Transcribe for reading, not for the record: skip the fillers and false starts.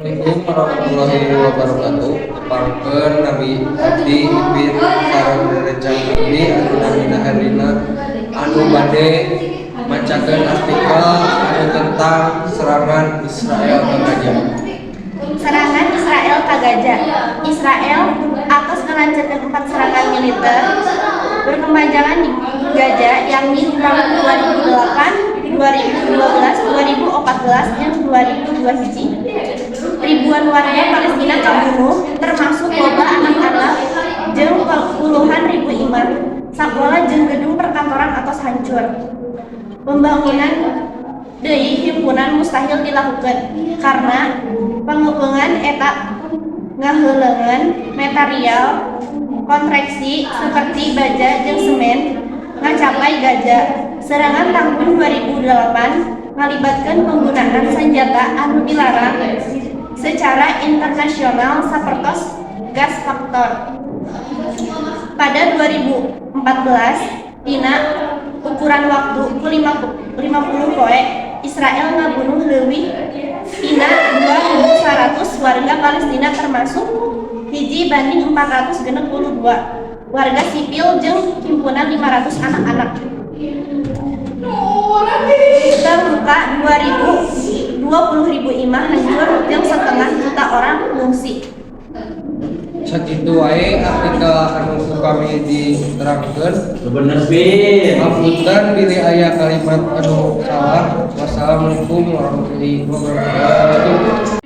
Assalamualaikum warahmatullahi wabarakatuh. Tepangkeun, nami abdi Ipin sareng rerencang abdi anu namina Herlina anu bade macakeun artikel anu tentang serangan Israel ke Gaza. Serangan Israel ke Gaza. Israel atos ngalancarkeun empat serangan militer berkepanjangan di Gaza, yakni di tahun 2008, 2012, 2014, dan 2021. Ribuan warga Palestina kabunuh, termasuk loba anak-anak jeung puluhan ribu imah, sakola jeung gedung perkantoran atos hancur. Pembangunan deui himpunan mustahil dilakukan karena pengepungan eta ngaheuleungeun material konstruksi seperti baja jeung semen ngacapai Gaza. Serangan tahun 2008 ngalibatkeun penggunaan senjata anu dilarang secara internasional sapertos gas faktor. Pada 2014, dina ukuran waktu ku 50 poe, Israel ngabunuh leuwih tina 2.100 warga Palestina, termasuk 1 banding 462 warga sipil jeung himpunan 500 anak-anak. Terluka 2000 20.000 imah hancur jeung setengah juta orang ngungsi. Sakitu wae artikel anu ku kami diterangkeun. Bener, Bin. Hapunten bilih aya kalimat anu salah. Wassalamualaikum warahmatullahi wabarakatuh.